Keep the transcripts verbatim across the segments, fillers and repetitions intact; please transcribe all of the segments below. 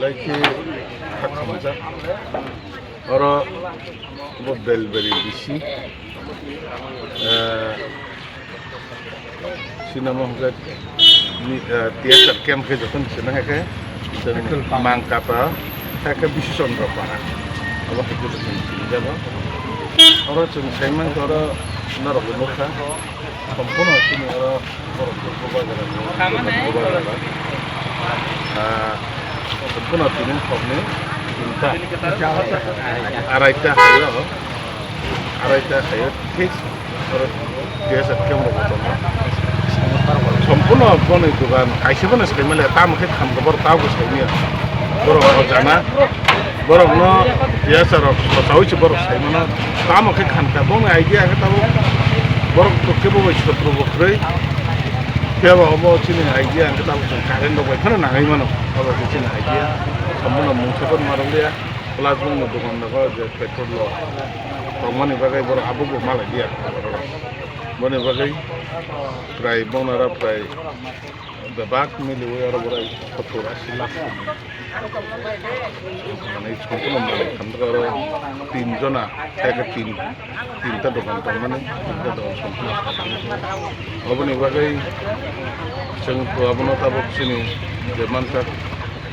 Hai khe kha khamjak. Oro bo Belbari bisi, eh, sinama hwnkhe ni, eh, theater camp khe jotono sina hai khe chwng Mangkata hai khe Bisi Chandra Para. Abo hai khe jotono sini jago. Oro chwng sai mankha oro norok bo nukha. Sampono chini oro borok khe bubagra, bubagra. Ah, sampono tini hokni tinta, araita hayo, araita hayo, thik oro T S F camp rok tongo. Sampono boni dogan kaisa bono sai manya, tamo khe khamkha borok tabuk sai manya. Borok rok jana. Borokno yasa rok sochaui se borok sai mano. Tamo khe khan ka bongni idea khe tabuk borok to kebo bai sotro bo kwrwi. Phiya ba obo chini idea khe tabuk chwng current rok bai phano nangwi mano. Obo khe chini idea. Sambono mungsa phano ma rwliya. Plus bongni dogan rok je petrol rok tongmani bagwi borok abo bo malai liya. Boni bagwi prai bongno aro prai bebak miliui aro borai sottor asi lakh. Manwi sampono manwi khamjak aro tin jona, khaikhe tin, tinta dokan tongmani, tinta dokan sampono. Oboni bagwi chwng abono tabuk chini je manjak,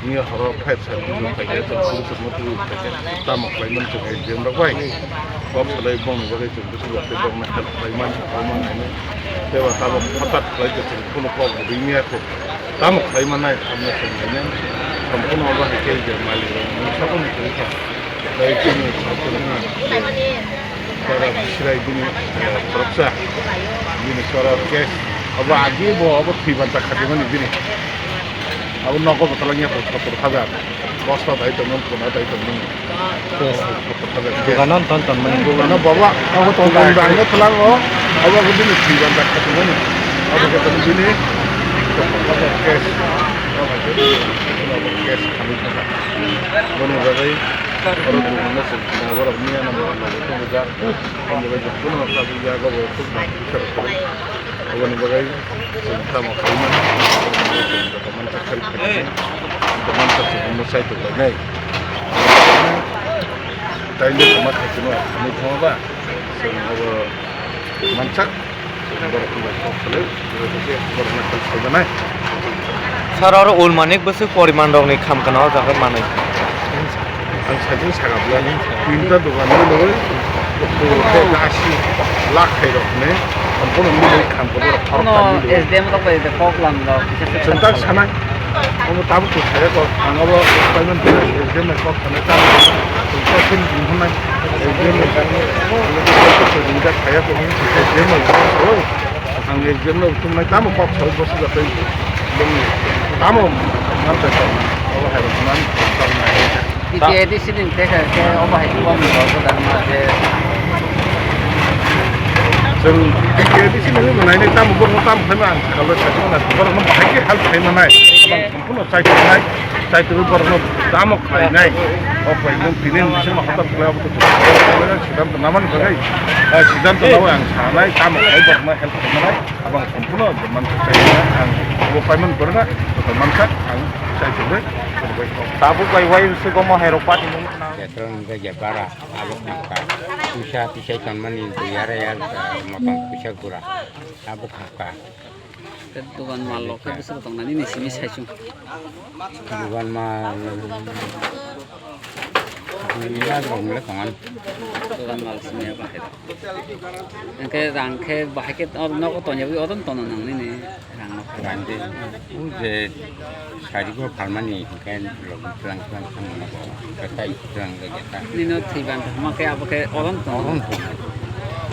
miya horo fight sa twi phaikhe, chwng police rokno twi phaikhe, tamo khlaimani chwng A D M rok bai. Kok salai bongni bagwi chwng bwswk bai tei bongni help khlaimani, khlaimani. Tei bo tabuk hothat khlai khe chwng kheno kok bo ringya kho. Tamo khlai mannai, tamo khlai mannai. Sampono obo hai khe je malik rok mungsa phano kwrwi kha. Tei chini, chini, chora Bisrai bini, eh, khoroksa. Bini chora case. Obo agi bo obo thwi banta khatimani bini. Abo nogo bo twlangya kho sottor hajar. Bosta dai tongmani, puna dai tongmani. Dogano ton ton mani. Dogano baba, abo tong tong dangno tlango, abo ko bini thwi ban dak khatimani. Abo ko tong bini cash. Cash khamwi thangkha. Boni bagwi oro dogano chwng thwna borok miya na mora na bo tongo jak. Boni bagwi jotono kha bo jaga bo khub na kisa rok. Aboni bagwi chwng tamo khaimani, chwng joto mansa kari khaimani, joto mansa chwng muchai tonglainai. Taino tongma khaikhe no thangwi thangma ba, chwng abo mansak, borok bai kok salai, borok bai kok salai manai. Sir, oro ulmanik bwswk poriman rokni kham kana o jaga manwi? Ang sajwk sakha bwlai, tinta dogan nw nw, to, to, to, asi lakh khairok hwnwi, sampono milwi kham kotor khoroksa milwi. S D M rok bai de kok lam rok, kisa kisa chwng tak sanai, omo tabuk to saya kok, ang abo payment S D M bai kok sanai, tabuk to saya khin hwnai, S D M bai kok, S D M bai kok, S D M bai kok, ang S D M no thumnai, tamo kok sal bosi jatai, tamo mantai kok, abo hai rok man. T T A D C ni tei khe, khe obo hai khe bom ni rok dan ma je. Chwng T T A D C ni hwnwi mwnai ni tamo borok no tamo khlai ma ang sakalo sai mano borok no bahai khe help khlai manai. Abang sampuno chai tongnai, chai tongwi borok no tamo khlai nai. O khlai nung tini ni bisingo hotor khlai abo to siddhanto namani bagwi. Ah, siddhanto nawi ang sanai tamo khlai borok no help khlai manai. Abang sampuno je mansak chai ang bo payment borok na mansak ang chai tongwi. Tabuk bai wai se gomo hai rok party nung. Petrol hwnkhe je bara abo khangkha. Puisa tisai tonmani dui arai ar motom puisa gura abo khangkha. Tei dogan mal rok khe bwswk tongnani ni simi saichung. Dogan mal dui lakh rok le tongan. Dogan mal simi bahai rok. Hwnkhe rang khe bahai khe nogo tonyagwi odon tono nang nini rang no khe. Rang de, o je sari go phalmani hwnkhe logi tlang tlang thang mano bo, khe tai tlang de khe ta. Nino thwi ban thangma khe abo khe odon tono. Odon tono.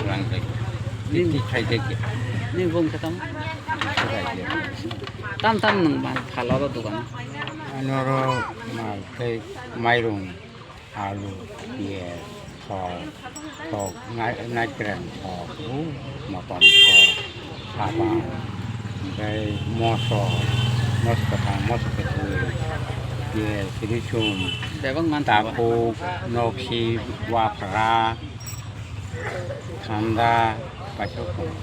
Tlang de. Nin- Titi khai de khe. Ni bung khe tam? Titi khai de. Tam tam nwng mal phal oro dogan? Ano oro mal khe mairung. Alu, piyaj, thok, thok, nai-, naikreng thok, u, motom thok, sabang, hwnkhe moso, moso kwthang, moso kwthwi, piyaj, risum, bebak manthogo. Takhuk, noksi, waphra, thanda, paithak tongo.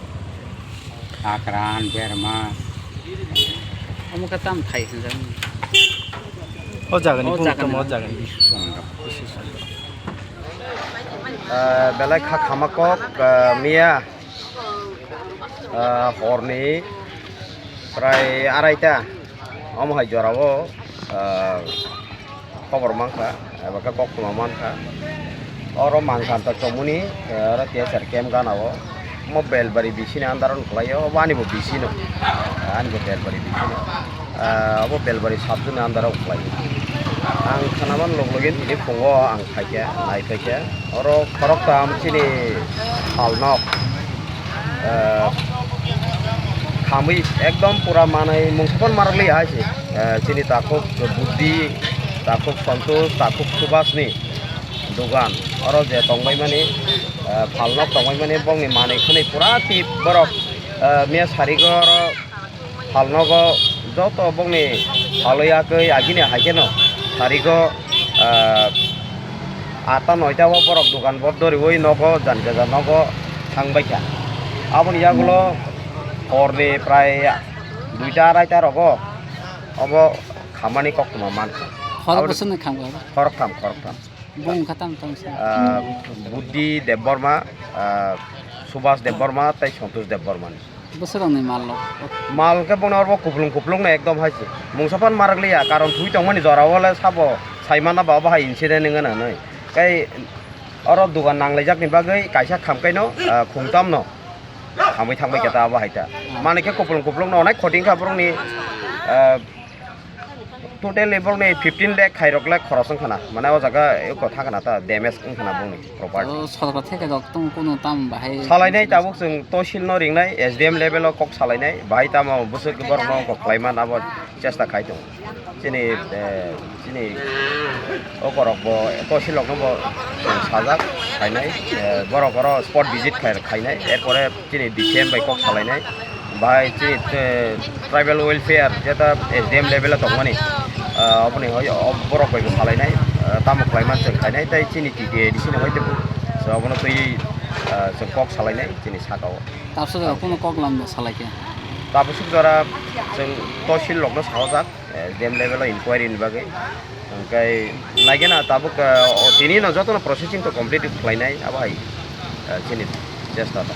Akran, berma. Omo khe tam thai hwnjak. O jagani, o bumung jagani tamo o jagani. Ah, belai kha khama kok, ah, miya, ah, horni prai araita omo hai jorao, ah, khobor mankha, eba khe koktwma mankha. Oro Mangkanta chomoni, eh, oro T S R camp gana o. Omo Belbari bisini under o wngkhlaio, obo ani bo bisino. Ani bo Belbari bisino. Eh, obo Belbari sub zone under o wngkhlaio. Ang khanaman log logi tini phungo ang phaikha, nai phaikha. Oro khoroktham chini phalnok. Eh, khamwi ekdom pura manwi mungsa phano marwkliya hai se. Eh, chini takhuk Buddhi, takhuk Santosh, takhuk Subhas ni dogan. Oro je tongbaimani, eh, phalnok tongbaimani bongni manwi khwnwi pura tip borok, eh, miya sarigo oro phalnogo joto bongni phalwi agwi agini hai kheno sarigo, eh, atta noita o borok dogan bot doriwi nogo jani jaja nogo thangbaikha. Aboni yagulo horni prai duita araita rogo obo khamani koktwma mankha. Khorok bwswkni khamkha abo? Khoroktham, khoroktham. Bung kha tamo tamo se? Ah, Buddhi Debbarma, ah, Subhas Debbarma tei Santosh Debbarma ni. Bwswk rokni mal rok? Mal khe bono oro kuplung kuplung no ekdom hai se. Mungsa phano marwkliya, karon thwi tongmani jora o le sabo sai mana ba obo hai incident wngna hinwi. Tei oro dogan nanglaijak ni bagwi kaisa khamkai no, ah, khungtam no khamwi thangbai khe ta abo hai ta. Mani khe kuplung kuplung no onek khoting kha borok ni, ah, Totally borokni fifteen lakh khairok lakh khoros wngkhana, mane o jaga eko thangkhana ta damage wngkhana bongni property. O sorkar theke rok tong kunu tam bahai salainai tabuk chwng tosil no ringnai, S D M level o kok salainai, bahai tamo bwswk borok no kok khlai man abo chesta khai tongo. Chini, eh, chini o korok bo tosil rok no bo chwng sajak khainai, eh, borok oro spot visit khai, khainai, er pore chini D C M bai kok salainai, bahai chini, eh, tribal welfare jeta S D M level o tongmani, ah, oboni hoi, o borok bai bo salainai, ah, tamo khlai man chwng khainai, tei chini T T A D C ni hoi tebo. So, obono twi, ah, chwng kok salainai chini saka o. Tabswk jora kunu kok lam no salai khe? Tabswk jora chwng tosil rok no sajak, eh, S D M level o inquiry ni bagwi. Hwnkhe naigena tabuk, eh, o tini no jotono processing to complete khlainai, abo hai, eh, chini chesta ta.